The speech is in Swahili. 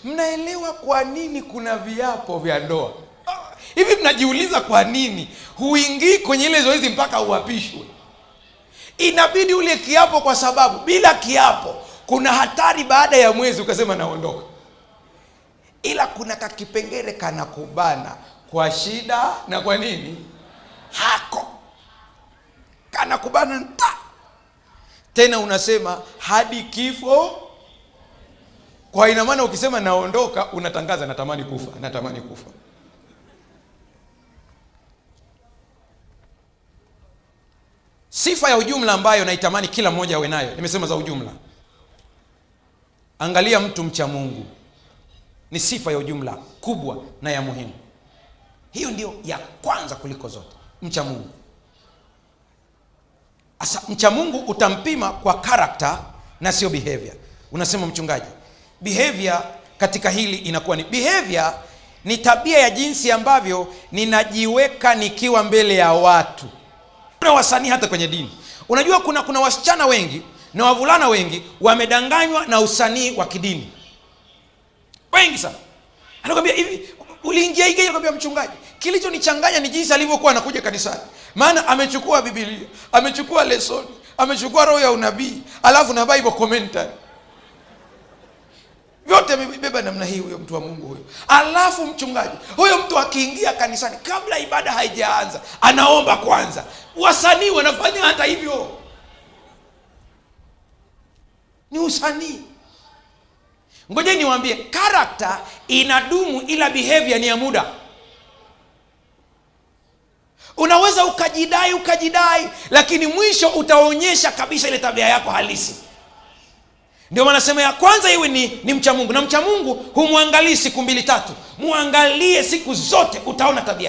Mnaelewa kwa nini kuna viapo vya ndoa? Hivi mnajiuliza kwa nini huingii kwenye ile zoezi mpaka uapishwe? Inabidi ule kiapo, kwa sababu bila kiapo kuna hatari baada ya mwezi ukasema naondoka. Ila kuna kakipengele kanakubana kwa shida na kwa nini hako kanakubana nta tena, unasema hadi kifo. Kwa ina maana ukisema naondoka, unatangaza natamani kufa, natamani kufa. Sifa ya ujumla ambayo naitamani kila mmoja awe nayo, nimesema za ujumla. Angalia mtu mcha Mungu, ni sifa ya ujumla kubwa na ya muhimu. Hiyo ndio ya kwanza kuliko zote, mcha Mungu. Asa, mcha Mungu utampima kwa character na sio behavior. Unasema mchungaji, behavior katika hili inakuwa ni behavior ni tabia ya jinsi ambavyo ninajiweka nikiwa mbele ya watu. Kuna wasanii hata kwenye dini. Unajua kuna wasichana wengi na wavulana wengi wamedanganywa na usanii wa kidini. Wengi sana. Anakuambia hivi, uliingia ingia, anakuambia mchungaji, kilichonichanganya ni jinsi alivyokuwa anakuja kanisani. Maana amechukua Biblia, amechukua lesoni, amechukua roho ya unabii, alafu na Bible commentary. Vyote amebeba namna hii huyo mtu wa Mungu huyo. Alafu mchungaji, huyo mtu akiingia kanisani kabla ibada haijaanza, anaomba kwanza. Wasanii wanafanya hata hivyo. Ni usanii. Ngoja niwaambie, character inadumu ila behavior ni ya muda. Unaweza ukajidai ukajidai, lakini mwisho utaonyesha kabisa ile tabia yako halisi. Ndio maana sema ya kwanza iwe ni mcha Mungu. Na mcha Mungu humwangalii siku mbili tatu, muangalie siku zote, utaona tabia.